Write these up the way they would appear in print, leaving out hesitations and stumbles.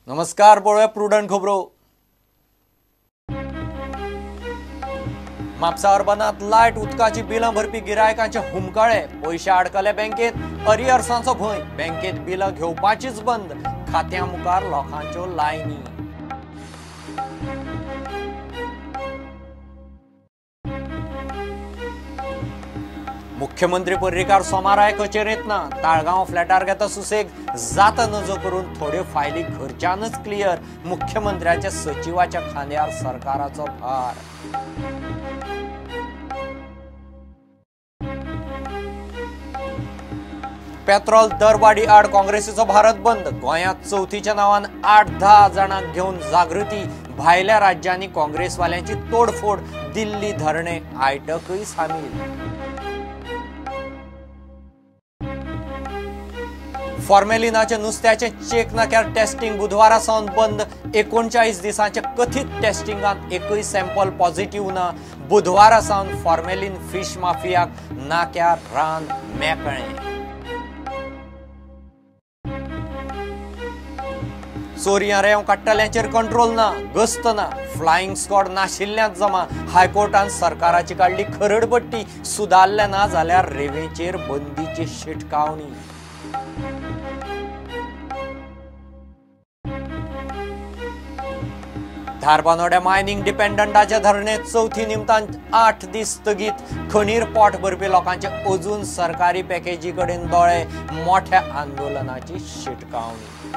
नमस्कार, पळोवया प्रुडंट खबरो. म्हापसा अर्बनात लायट उदकाची बिलां भरपी गिरायकांचे हुमकळे, पयशे आडकले बँकेत, अरियर्सांचो भंय, बँकेत बिलां घेवपाचीच बंद, खात्या मुखार लोकांच्यो लायनी. मुख्यमंत्री पर्रीकार सोमाराय कचेरेंत ना, ताळगांव फ्लॅटार घेता सुसेग, जाता नजो करून थोड्यो फायली घरच्यानच क्लियर, मुख्यमंत्र्याच्या सचिवाच्या खांद्यार सरकाराचो भार. पेट्रोल दरवाडी आड काँग्रेसीचो भारत बंद, गोंयांत चवथीच्या नांवान 8-10 जाणांक घेवन जागृती, भायल्या राज्यांनी काँग्रेसवाल्यांची तोडफोड, दिल्ली धरणे आयटकय सामील. फॉर्मेलिनाचे नुस्त्याचे चेक नाक्यार टेस्टिंग बुधवारा सावन बंद, 39 दिसांचे कथीत टेस्टिंगांत एकूय सॅम्पल पॉझिटिव्ह ना, बुधवारा सावन फॉर्मेलिन फिश माफियाक नाक्यार रान मेकळें. चोरयां रेंव काडटल्यांचेर कंट्रोल ना, गस्त ना, फ्लायिंग स्क्वॉड नाशिल्ल्यांत जमा, हायकोर्टान सरकाराची काडली खरडपट्टी, सुदारले ना जाल्यार रेंवेचेर बंदीची शिटकावणी. धारबानोड्या मायनिंग डिपेंडंटाच्या धरणे चवथी निमतान 8 दीस स्थगीत, खणीर पोट भरपी लोकांचे अजून सरकारी पॅकेजी कडेन दोळे, मोठ्या आंदोलनाची शिटकावणी.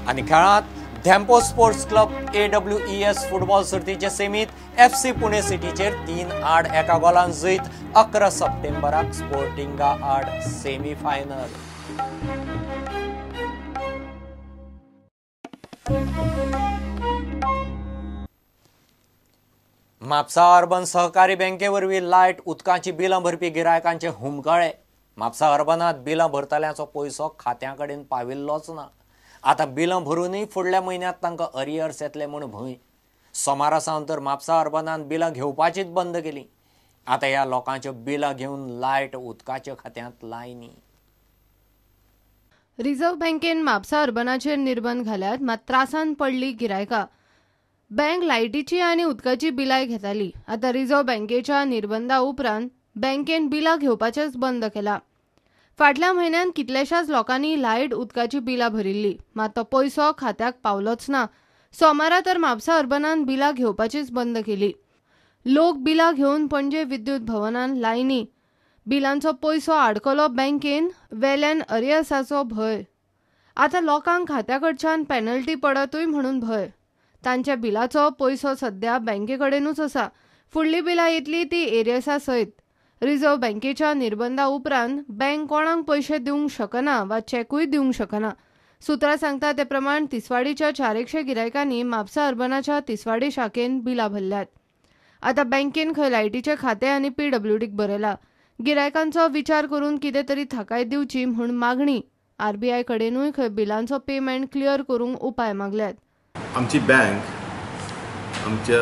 आनी खेळांत Dempo sports club AWES football सर्तीचे सेमीत FC Pune सिटीचेर 3-1 गोलान जैत, 11 सप्टेंबराक स्पोर्टिंगा आड सेमीफायनल. म्हापसा अर्बन सहकारी बँके वरवीं लायट उदकाची बिलां भरपी गिरायकांचे हुमकळे. म्हापसा अर्बनात बिलां भरतल्यांचो पयसो खात्या कडेन पाविल्लोच ना. आतां बिलां भरूनय फुडल्या म्हयन्यांत तांकां अरियर्स येतले म्हूण भंय. सोमारा सावन तर म्हापसा अर्बनान बिलां घेवपाचीच बंद केली. आतां ह्या लोकांच्यो बिलां घेवन लायट उदकाच्या खात्यांत लायनी. रिझर्व्ह बँकेन म्हापसा अर्बनाचेर निर्बंध घाल्यात, मात त्रासान पडली गिरायकां. बँक लायटीची आनी उदकाची बिलांय घेताली. आतां रिझर्व्ह बँकेच्या निर्बंधा उपरांत बँकेन बिलां घेवपाचेंच बंद केलां. फाटल्या म्हयन्यांत कितल्याशाच लोकांनी लायट उदकाची बिलां भरिल्ली, मात तो पयसो खात्याक पावलोच ना. सोमारा तर म्हापसा अर्बनान बिलां घेवपाचीच बंद केली. लोक बिलां घेवन पणजे विद्युत भवनान लायनी. बिलांचो पयसो आडकलो बँकेन, वेल्यान अरियर्साचो भंय. आतां लोकांक खात्या कडच्यान पेनल्टी पडतूय म्हणून भंय. तांच्या बिलाचो पयसो सध्या बँके कडेनूच आसा. फुडली बिलां येतली ती एरियर्सा सयत. रिझर्व्ह बँकेच्या निर्बंधा उपरांत बँक कोणाक पयशे दिवंक शकना वा चॅकूय दिवंक शकना. सुत्रां सांगता ते प्रमाण तिसवाडीच्या 400 गिरायकांनी म्हापसा अर्बनाच्या तिसवाडी शाखेन बिलां भरल्यात. आतां बँकेन खंय लायटीचें खातें आनी पीडब्ल्यूडीक बरयलां. गिरायकांचो विचार करून कितें तरी थाकाय दिवची म्हूण मागणी. आरबीआय कडेनूय खंय बिलांचो पेमेंट क्लियर करूंक उपाय मागल्यात. आमची बँक आमच्या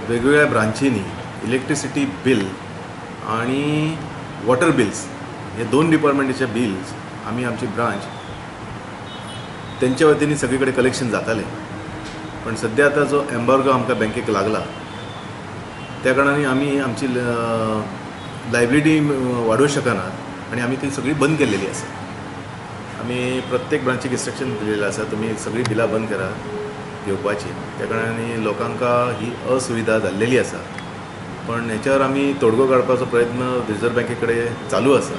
वेगवेगळ्या ब्रांचींनी इलेक्ट्रिसिटी बील आणि वॉटर बिल्स हे 2 डिपार्टमेंटाचे बिल्स आमी आमची ब्रांच तेंच्या वतीन सगळे कडेन कलेक्शन जातालें. पण सद्या आतां जो एम्बार्गो आमकां बँकेक लागला त्या कारणान आमी आमची लायबिलिटी वाडोवंक शकनात आनी आमी ती सगळी बंद केलेली आसा. आमी प्रत्येक ब्रांचीक इन्स्ट्रक्शन दिलेलें आसा, तुमी सगळीं बिलां बंद करात घेवपाची. त्या कारणान लोकांक ही असुविधा जाल्लेली आसा. पण हेच्यावर आमी तोडगो काडपाचो प्रयत्न रिझर्व्ह बँके कडेन चालू आसा.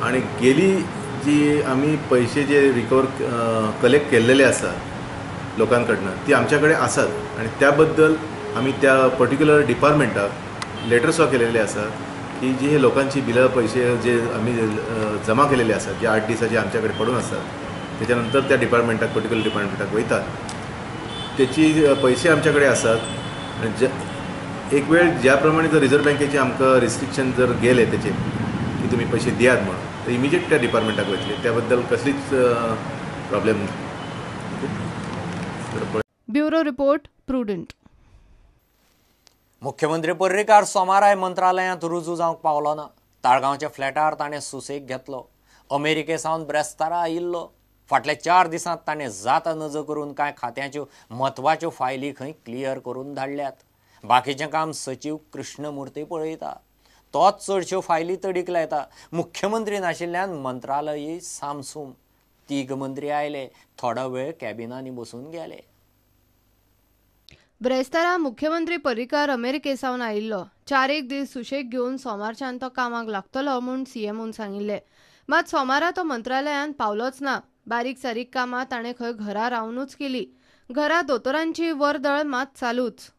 आनी गेली जी आमी पयशे जे रिकवर कलेक्ट केल्लेले आसा लोकांकडनं ती आमच्या कडेन आसात आनी त्या बद्दल आमी त्या पर्टिक्युलर डिपार्टमेंटाक लेटर्स केलेले आसात की जे लोकांची बिलां पयशे जे आमी जमा केलेले आसात जे 8 दिसाचे आमच्या कडेन पडून आसात त्याच्या नंतर त्या डिपार्टमेंटाक पर्टिक्युलर डिपार्टमेंटाक वयतात तेची पयशे आमच्या कडेन आसात. आनी एक वेळ ज्या प्रमाणे जर रिझर्व्ह बँकेचे आमकां रिस्ट्रिक्शन जर गेले तेचे की तुमी पयशे दियात म्हणून तर इमिजिएट त्या डिपार्टमेंटाक वयतले, त्या बद्दल कसलीच प्रॉब्लेम ना. Bureau report, Prudent. मुख्यमंत्री पर्रीकार सोमाराय मंत्रालयांत रुजू जावंक पावलो ना. ताळगांवच्या फ्लॅटार ताणें सुसेग घेतलो. अमेरिके सावन ब्रेस्तारा आयिल्लो. फाटल्या 4 दिसांत ताणें जाता नजो करून कांय खात्यांच्यो म्हत्वाच्यो फायली खंय क्लियर करून धाडल्यात. बाकीचें काम सचीव कृष्णमूर्ती पळयता. तोच चडश्यो फायली तडीक लायता. मुख्यमंत्री नाशिल्ल्यान मंत्रालय सामसूम. 3 मंत्री आयले, थोडो वेळ कॅबिनांनी बसून गेले. ब्रेस्तारा मुख्यमंत्री पर्रीकार अमेरिके सावन आयिल्लो. 4 दीस सुशेग घेवन सोमारच्यान तो कामाक लागतलो म्हूण सीएमओन सांगिल्लें. मात सोमारा तो मंत्रालयांत पावलोच ना. बारीक सारीक कामां ताणें खंय घरा रावनूच केली. घरा दोतोरांची वर्दळ मात चालूच.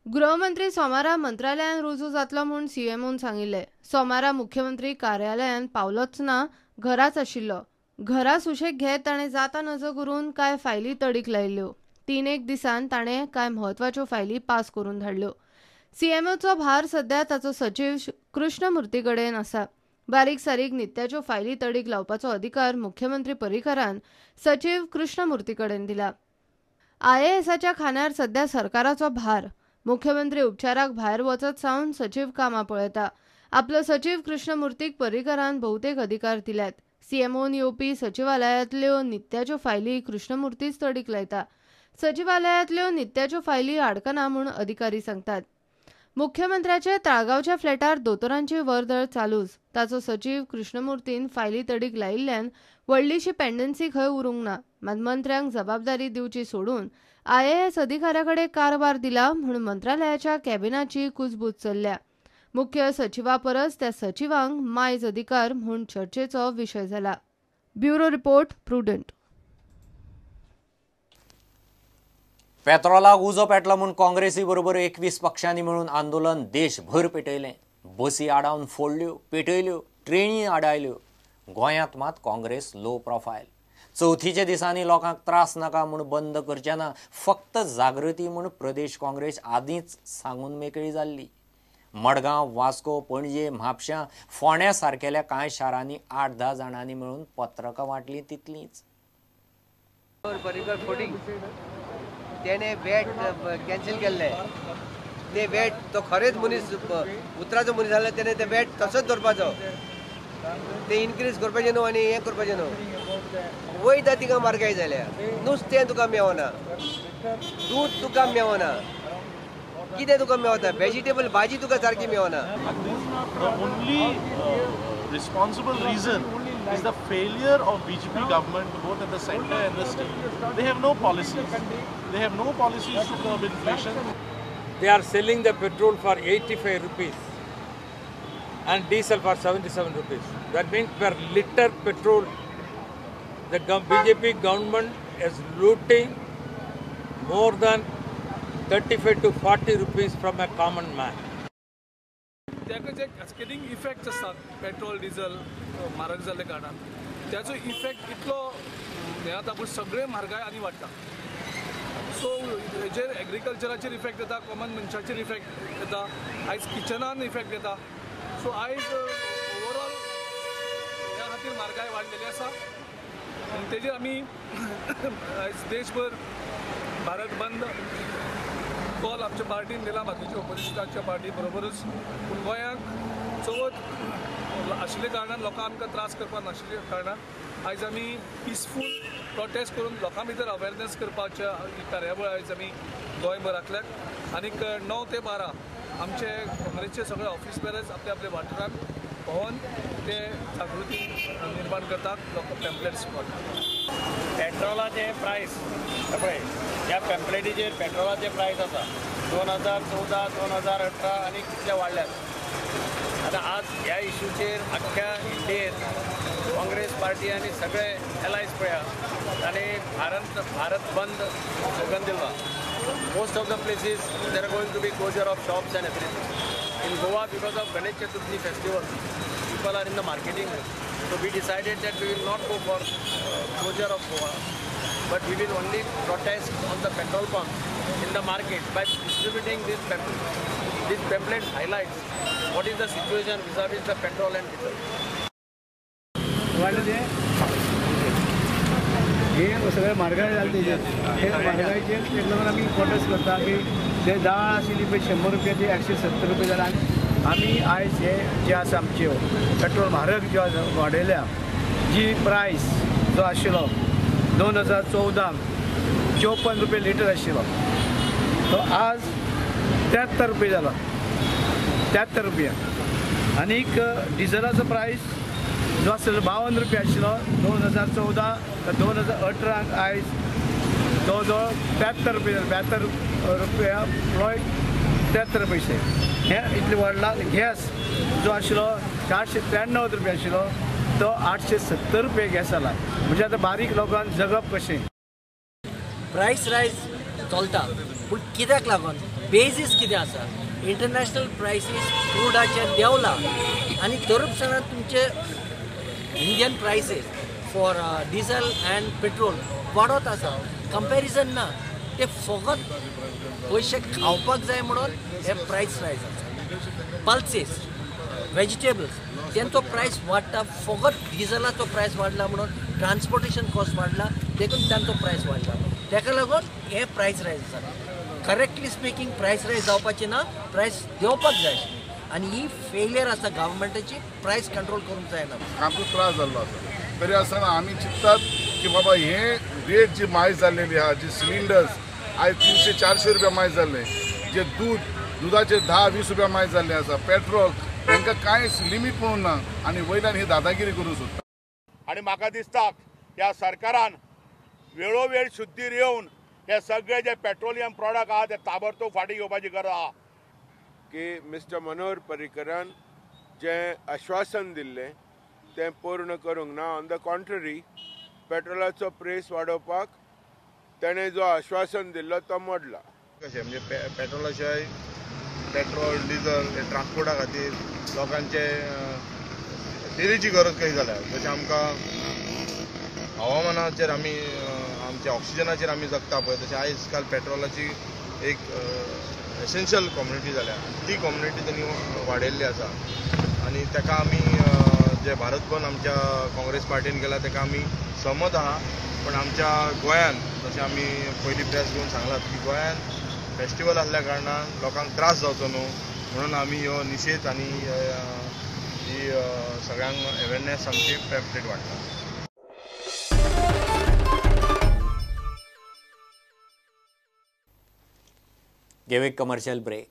गृहमंत्री सोमारा मंत्रालयांत रुजू जातलो म्हूण सीएमओन सांगिल्लें. सोमारा मुख्यमंत्री कार्यालयांत पावलोच ना, घराच आशिल्लो. घरा सुशेग घेत ताणें जाता नजो करून कांय फायली तडीक लायिल्ल्यो. 3 दिसान ताणें कांय म्हत्वाच्यो फायली पास करून धाडल्यो. सीएमओचो भार सध्या ताचो सचीव कृष्णमूर्ती कडेन आसा. बारीक सारीक नित्याच्यो फायली तडीक लावपाचो अधिकार मुख्यमंत्री पर्रीकारान सचीव कृष्णमूर्ती कडेन दिला. आयएएसाच्या खांद्यार सध्या सरकाराचो भार. मुख्यमंत्री उपचाराक भायर वचत सावन सचीव कामां पळयता. आपलो सचीव कृष्णमूर्तीक पर्रीकारान बहुतेक अधिकार दिल्यात. सीएमओन येवपी सचिवालयांतल्यो नित्याच्यो फायली कृष्णमूर्तीच तडीक लायता. सचिवालयांतल्यो नित्याच्यो फायली आडकना म्हूण अधिकारी सांगतात. मुख्यमंत्र्याचे ताळगांवच्या फ्लॅटार दोतोरांची वर्दळ चालूच. ताचो सचीव कृष्णमूर्तीन फायली तडीक लायिल्ल्यान व्हडलीशी पेंडन्सी खंय उरूंक ना. मात मंत्र्यांक जबाबदारी दिवची सोडून आयएएस अधिकाऱ्या कडेन कारभार दिला म्हूण मंत्रालयाच्या कॅबिनाची कुजबूज चल्ल्या. मुख्य सचिवा परस त्या सचिवांक मायज अधिकार म्हूण चर्चेचो विशय जाला. Bureau report, Prudent. पेट्रोलाक उजो पेटलो म्हूण काँग्रेसी बरोबर 21 पक्षांनी मेळून आंदोलन देशभर पेटयलें. बसी आडावन फोडल्यो, पेटयल्यो, ट्रेनी आडायल्यो. गोंयांत मात काँग्रेस लो प्रोफायल. चवथीच्या दिसांनी लोकांक त्रास नाका म्हूण बंद करचे ना, फक्त जागृती म्हूण प्रदेश काँग्रेस आदींच सांगून मेकळी जाल्ली. मडगांव, वास्को, पणजे, म्हापशां, फोंड्या सारकेल्या कांय शारांनी 8-10 जाणांनी मेळून पत्रकां वांटलीं तितलींच. तेणे वेट कॅन्सल केल्ले. ते वेट तो खरेंच मनीस उतराचो मनीस जाल्यार तेणे ते वेट तसोच दवरपाचो. ते इनक्रीज करपाचें न्हू आनी हें करपाचें न्हू. वयता तिका म्हारगाय जाल्या, नुस्तें तुका मेवना, दूद तुका मेवना, कितें तुका मेवता, वेजिटेबल भाजी तुका सारकी मेवना. The only responsible reason is the failure of BJP government both at the center and the state. They have no policies. They have no policies to curb inflation. They are selling the petrol for 85 rupees and diesel for 77 rupees. That means per liter petrol, the BJP government is looting more than 35 to 40 rupees from a common man. ताका जे cascading effect आसतात petrol diesel म्हारग जाल्ल्या कारणान त्याचो effect इतलो हें जाता पूण सगळें म्हारगाय आनी वाडटा. सो हेजेर एग्रीकल्चराचेर इफेक्ट येता, कॉमन मनशाचेर इफेक्ट येता, आयज किचनान इफेक्ट येता. सो आयज ओवरऑल ह्या खातीर म्हारगाय वाडलेली आसा आनी तेजेर आमी आयज देशभर भारत बंद कॉल आमच्या पार्टीन दिला, बाकीच्या ऑपोजिशनाच्या पार्टी बरोबरूच. पूण गोंयांक चवथ आशिल्ल्या कारणान लोकांक आमकां त्रास करपाक नाशिल्ल्या कारणान आयज आमी पिसफूल प्रोटेस्ट करून लोकां भितर अवेरनेस करपाच्या ही कार्यावळ आयज आमी गोंयभर आंखल्यात. आनीक 9 ते 12 आमचे काँग्रेसचे सगळे ऑफिस बेरर्स आपल्या आपल्या वाठारांत भोंवन ते जागृती निर्माण करतात, लोक पॅम्पलेट्स वांट्टात. पेट्रोलाचे प्रायस पळय ह्या पॅम्पलेटीचेर पेट्रोलाचे प्रायस आसा 2014, 2018 आनी कितले वाडल्यात. आतां आज ह्या इशूचेर आख्ख्या इंडियेन काँग्रेस पार्टी आनी सगळे एलायज पळया तांणी भारत बंद स्लोगन दिला. Most of the places there are going to be closure of shops and everything. In Goa because of Ganesh Chaturthi festival people are in the marketing, so we decided that we will not go for closure of Goa, but we will only protest on the petrol pumps in the market by distributing this pamphlet. This pamphlet highlights what is the situation vis-a-vis the petrol and diesel. हे सगळें म्हारगाय जालें तेजेर, हे म्हारगायचेर तेका लागून आमी protest करता की जे दाळ आशिल्ली पळय 100 रुपया ती 170 रुपया जाल्या. आमी आयज हे जे आसा आमच्यो पेट्रोल म्हारग ज्यो आसा वाडयल्या, जी प्रायस जो आशिल्लो 2014 54 रुपये लिटर आशिल्लो तो आज 73 रुपये जाला, 73 रुपया. आनीक डिझलाचो प्रायस जो आशिल्लो 52 रुपया आशिल्लो 2014 2018 आयज जवळ जवळ 73 रुपया, 72 रुपया 73 पयशे हे इतले वाडला. गॅस जो आशिल्लो 493 रुपया आशिल्लो तो 870 रुपया गॅस जाला. म्हणजे आतां बारीक लोकांक जगप कशें. प्रायस रायज चलता पूण कित्याक लागून बेजीस कितें आसा, इंटरनॅशनल प्रायसीस क्रुडाचे देंवला आनी तरूपसणान तुमचे Indian prices for diesel and petrol वाडत आसा. कंपॅरिजन ना, ते फकत पयशे खावपाक जाय म्हणून हे प्रायस रायज आसा. पल्सीस, वेजिटेबल्स तेंचो प्रायस वाडटा, फकत डिझलाचो प्रायस वाडला म्हणून ट्रान्सपोर्टेशन कॉस्ट वाडला देखून तांचो प्रायस वाडला, ताका लागून हे प्रायस रायज आसा. करेक्टली स्पिकींग प्रायस रायज जावपाची ना, प्रायस देंवपाक जाय आशिल्ली आनी ही फेलियर आसा गव्हर्मेंटाची, प्रायस कंट्रोल करूंक जायना. आमकां त्रास जाल्लो आसा तरी आसतना आमी चिंततात की बाबा हे रेट जी मायज जाल्लेली आहा, जी सिलिंडर्स आयज 300-400 रुपया मायज जाल्ले, जे दूध दुधाचे 10-20 रुपया मायज जाल्ले आसा, पेट्रोल तांकां कांयच लिमीट म्हणून ना आनी वयल्यान ही दादागिरी करूंक सोदता. आनी म्हाका दिसता ह्या सरकारान वेळोवेळ शुद्धीर येवन हे सगळे जे पेट्रोलियम प्रोडक्ट आहा ते ताबडतोब फाटीं घेवपाची गरज आहा. की मिस्टर मनोहर पर्रीकरान जें आश्वासन दिल्लें तें पूर्ण करूंक ना. ऑन the contrary पेट्रोलाचो प्रेस वाडोवपाक तेणें जो आश्वासन दिल्लो तो मोडला. कशें म्हणजे पेट्रोला शिवाय पेट्रोल डिझल हे ट्रान्सपोर्टा खातीर लोकांचे डेलीची गरज कशी जाल्या. जशें आमकां हवामानाचेर आमी आमच्या ऑक्सिजनाचेर आमी जगता पळय, तशें आयज काल पेट्रोलाची एक एसेन्शियल कम्युनिटी जाल्या, ती कम्युनिटी तांणी वाडयल्ली आसा आनी ताका आमी जे भारत बंद आमच्या काँग्रेस पार्टीन केला ताका आमी सहमत आहा. पण आमच्या गोंयान जशें आमी पयलीं प्रेस घेवन सांगलात की गोंयान फेस्टिवल आसल्या कारणान लोकांक त्रास जावचो न्हू म्हणून आमी ह्यो निशेध आनी ही सगळ्यांक अवेरनेस आमची पॅम्पलेट वांट्टा. घेवया कमर्शियल ब्रेक.